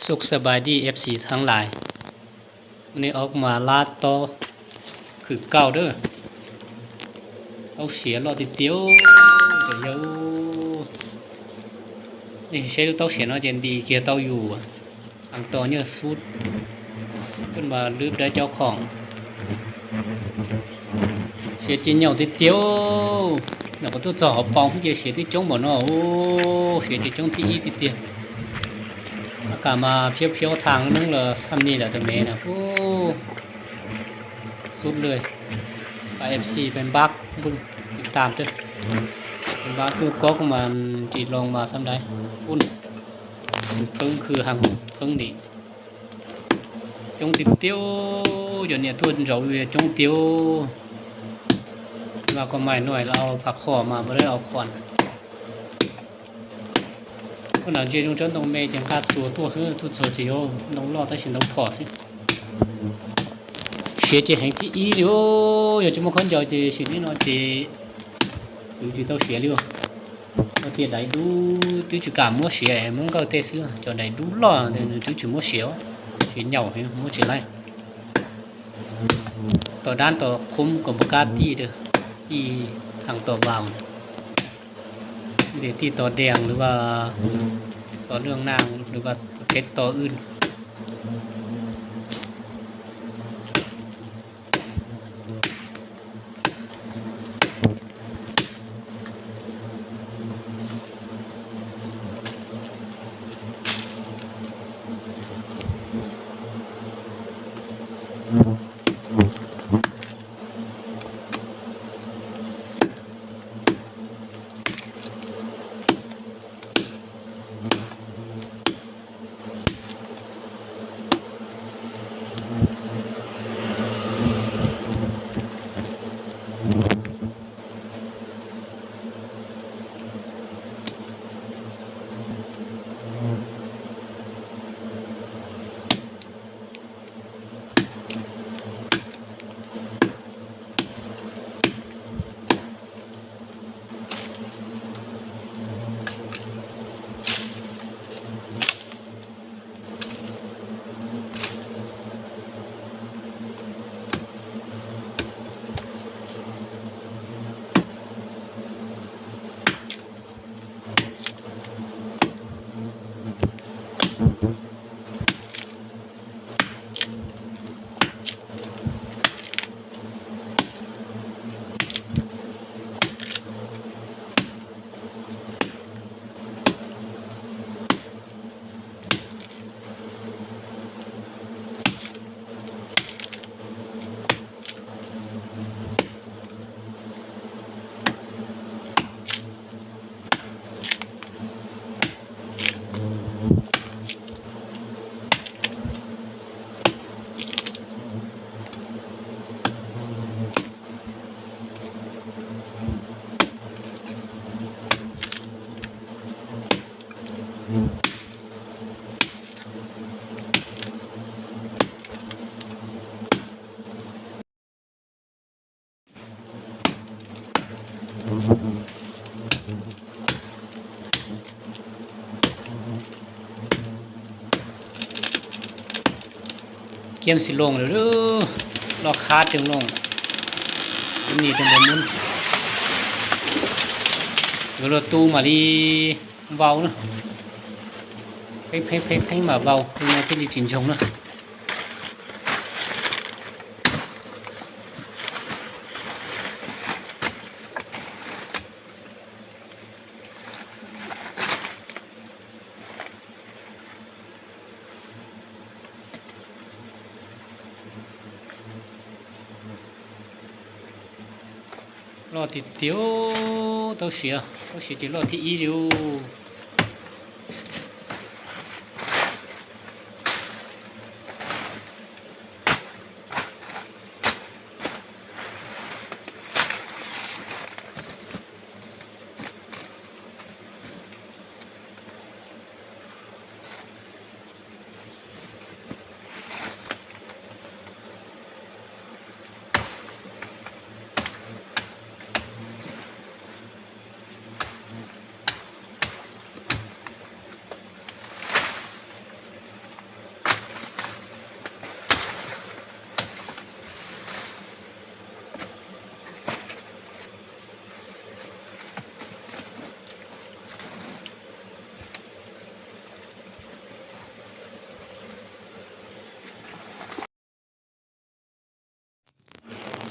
ສຸກສະບາຍດີ ເອັຟຊີ ທັງຫຼາຍ, ມື້ນີ້ອອກມາລາດຕໍ່ຄືເກົ່າເດີ້. ເຕົ້າເສຍຫຼໍ່ຕິດຕິວເດີໂຍ. ນີ້ເຊດູເຕົ້າເສຍເນາະ, ເຈນດີເກຍເຕົ້າຢູ່ ອັງຕໍເຍອະສຸດ ເພິ່ນວ່າລືບໄດ້ເຈົ້າຂອງ. ເສຍຈີນເຫຍົາຕິດຕິວ. ແລ້ວກໍຕົວຈອຫອປອງເພິ່ນຈະເສຍຕິຈົງບໍ່ເນາະ. ໂອ້ ເສຍຕິຈົງທີ່ອີຕິດຕິວ. ອາກາດມາພຽວໆທາງໜຶ່ງລະ ສ່ຳນີ້ແຫຼະຕົວແມ່ນະ. ໂອ້ ສຸດເລີຍ. ປາ ເອັຟຊີ ເປັນບັກເບິ່ງ ຕິດຕາມເດີ້. ເປັນບັກຄືກອກມັນຊິລົງມາສ່ຳໃດ. ປຸ້ນ ເພິ່ງຄືຫາງເພິ່ງນີ້. ຈົ່ງຕິດຕິວ, ດຽວນີ້ທົ່ວເຈົ້າຢູ່ຈົ່ງຕິວ. ວ່າກໍໄມ້ໜ້ອຍລະເອົາຜັກຄໍ່ມາ ບໍ່ໄດ້ເອົາຄ້ອນ. ຄົນເອົາເຈຈົງຈົນຕ້ອງແມ່ຈັ່ງກາຕົວຕົວເຮີຕົວໂຊຕິໂຍ ຕ້ອງລໍແຕ່ຊິຕ້ອງພໍຊິ. ເສຍເຈແຫ່ງທີ່ອີລິໂອ, ຢາກຈະມາຄົນເຈົ້າເຈຊິນີ້ເນາະ ເຈ ຄືຊິຕ້ອງເສຍລິໂອ. ວ່າເຕະໄດ້ດູ ຕື້ຈະກາມົວເສຍ ມັນກໍເຕະເສືອ ເຈົ້າໄດ້ດູຫຼໍ່ ແຕ່ຕື້ຈະມົວເສຍ ເສຍເຫຍົາ ໃຫ້ມົວເສຍໄລ່. ຕໍ່ດ້ານຕໍ່ຄົມກໍບໍ່ກ້າຕີເດີ້ ຕີທາງຕໍ່ວາວ ມີແຕ່ຕີຕໍ່ແດງ ຫຼືວ່າຕໍ່ເຫຼືອງນາງ ຫຼືວ່າເພັດຕໍ່ອື່ນ. ກຽມຊິລົງແລ້ວເດີ້ ລອກຄາດຈຶ່ງລົງ ຕົງນີ້ເປັນບໍ່ໝຸນ ເອີ ລົດຕູ້ມາລີ ເວົ້ານະ ເພງໆໆ ມາເວົ້າ ເພງມາທີ່ລີຈິນຊົງນະ. ລໍຕິດຕິວ ເຕົ້າເສຍ ເຕົ້າເສຍຈິລໍທີ່ອີລິວ.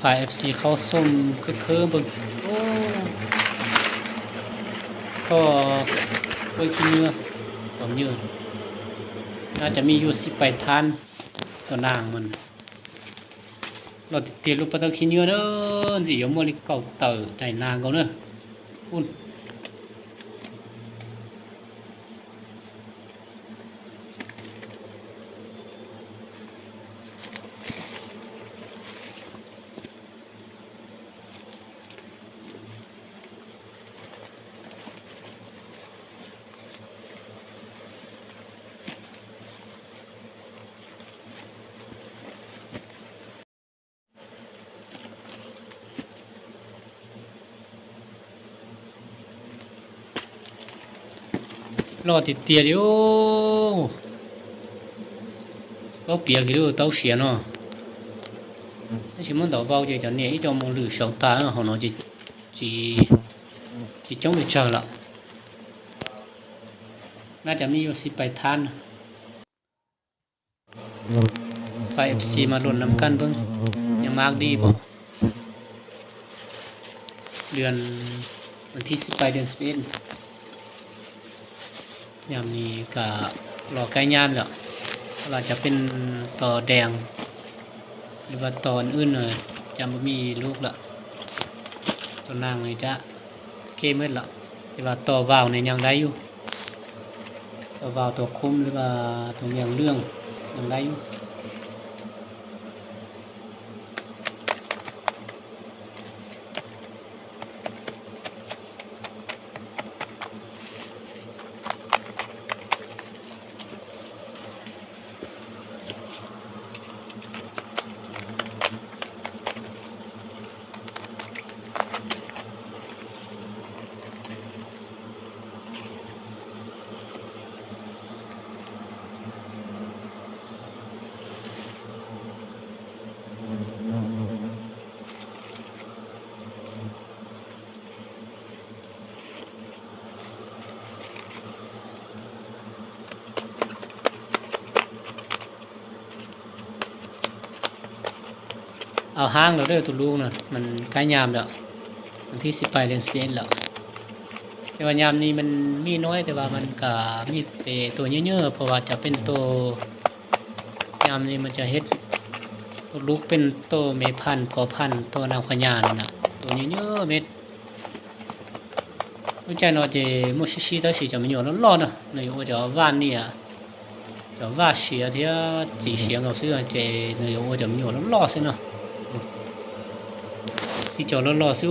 ພາເອັຟຊີເຂົ້າຊົມຄຶກຄື້ນເບິ່ງ. ໂອ້ ກໍໂອ້ຍ ຂີ້ເຫຍື້ອຄວາມຍືນ ໜ້າຈະມີຢູ່ສິບປາຍທ່ານ. ຕົວນາງມັນ ລໍຕິດຕຽມລູກປາເຕີຂີ້ເຫຍື້ອເດີ ຊິຢອມມົວລິເກົາເຕີໃນນາງເຂົາເດີ ພຸ້ນ. ລໍຕິດຕຽມຢູ່ ເວົ້າປຽກຢູ່ເຕົ້າເສຍເນາະ. ແຕ່ຊິມັນຕອບເວົ້າເຈົ້າເນຍ ອີເຈົ້າມົງລືສອງຕາເນາະ ເຮົາເນາະ ຊິ ຊິ ຊິຈົ່ງໄປເຈີລະ ໜ້າຈະມີຢູ່ສິບປາຍທ່ານ. ພາເອັຟຊີມາລຸ້ນນຳກັນເບິ່ງ ຍັງມາກດີບໍ່ ເດືອນ ວັນທີສິບປາຍເດືອນສິບເອັດ. ຍາມນີ້ກະລໍໃກ້ຍາມແລ້ວ ວ່າຈະເປັນຕໍ່ແດງ ຫຼືວ່າຕໍ່ອື່ນໆ ຈະບໍ່ມີລູກລະ ຕົວນາງນີ້ຈະເກໝົດລະ. ແຕ່ວ່າຕໍ່ວາວນີ້ຍັງໄດ້ຢູ່ ຕໍ່ວາວຕົວຄຸມ ຫຼືວ່າຕົວເຫວ່ງເຫຼືອງຍັງໄດ້ຢູ່. ເອົາຮ່າງແລ້ວເດີ ໂຕລູກນະ ມັນໃກ້ຍາມແລ້ວ ວັນທີສິບປາຍເດືອນສິບເອັດແລ້ວ. ແຕ່ວ່າຍາມນີ້ມັນມີນ້ອຍ ແຕ່ວ່າມັນກະມີແຕ່ໂຕເຍີ້ໆ ເພາະວ່າຈະເປັນໂຕ ຍາມນີ້ມັນຈະເຮັດໂຕລູກເປັນໂຕແມ່ພັນ ພໍ່ພັນ ໂຕນາງພະຍານີ້ນະ ໂຕເຍີ້ໆເມັດ. ຮູ້ຈັກເນາະ ເຈໂມຊິຊິຕາຊິຈະມາໂຍນຫຼໍ່ໆເນາະ ໂນໂຍໂອຈະຫວານນີ້ອະ ຈະຫວານເສຍເທຍ ຈີເສຍເຂົາຊື້ເຈໂນໂຍໂອຈະມາໂຍນຫຼໍ່ໆຊິເນາະ ທີ່ຈະຫຼໍ່ໆຊິ.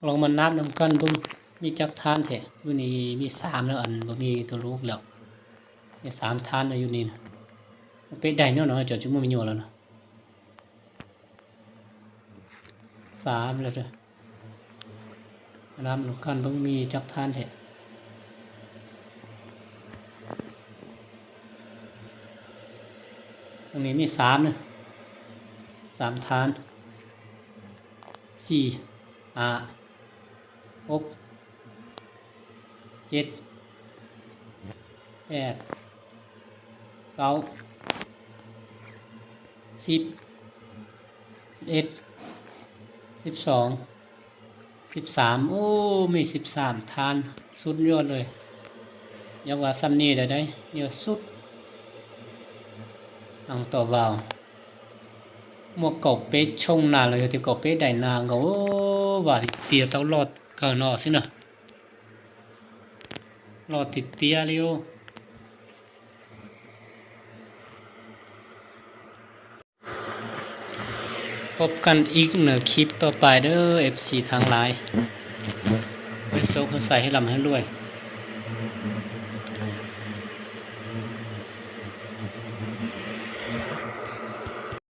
ລອງມານັບນຳກັນເບິ່ງ ມີຈັກຖານແທ້? ຢູ່ນີ້ມີສາມແລ້ວ ອັນບໍ່ມີຕົວລູກແລ້ວ ມີສາມຖານແລ້ວຢູ່ນີ້ນະ. ເປັນໄດ້ແນວນັ້ນ ເຈົ້າຈະບໍ່ມີໂຍແລ້ວນະ. ສາມແລ້ວເດີ. ມານັບນຳກັນເບິ່ງມີຈັກຖານແທ້. ຕົງນີ້ມີສາມນະ ສາມຖານ ສີ່ ຫ້າ ຫົກ ເຈັດ ແປດ ເກົ້າ ສິບ ເອັດ ສິບສອງ ສິບສາມ ໂອ້ ມີສິບສາມຖານ ສຸດຍອດເລີຍ. ຢ່າວ່າຊ່ຳນີ້ໄດ້ ໄດ້ເຍອະສຸດ. ອັງຕໍ່ວາວ ໝວກເກົາເປະຊົງໜ້າເລີຍ ທີ່ເກົາເປະໄດ້ໜ້າກໍ ໂອ້ ວ່າຕິເຕຍເຕົ້າຫຼອດເກີນເນາະຊິນະ ຫຼອດຕິເຕຍເລີຍ. ພົບກັນອີກໃນຄລິບຕໍ່ໄປເດີ ເອັຟຊີທັງຫຼາຍ ໃຫ້ໂຊກໃຫ້ໄຊ ໃຫ້ລ່ຳໃຫ້ລວຍ.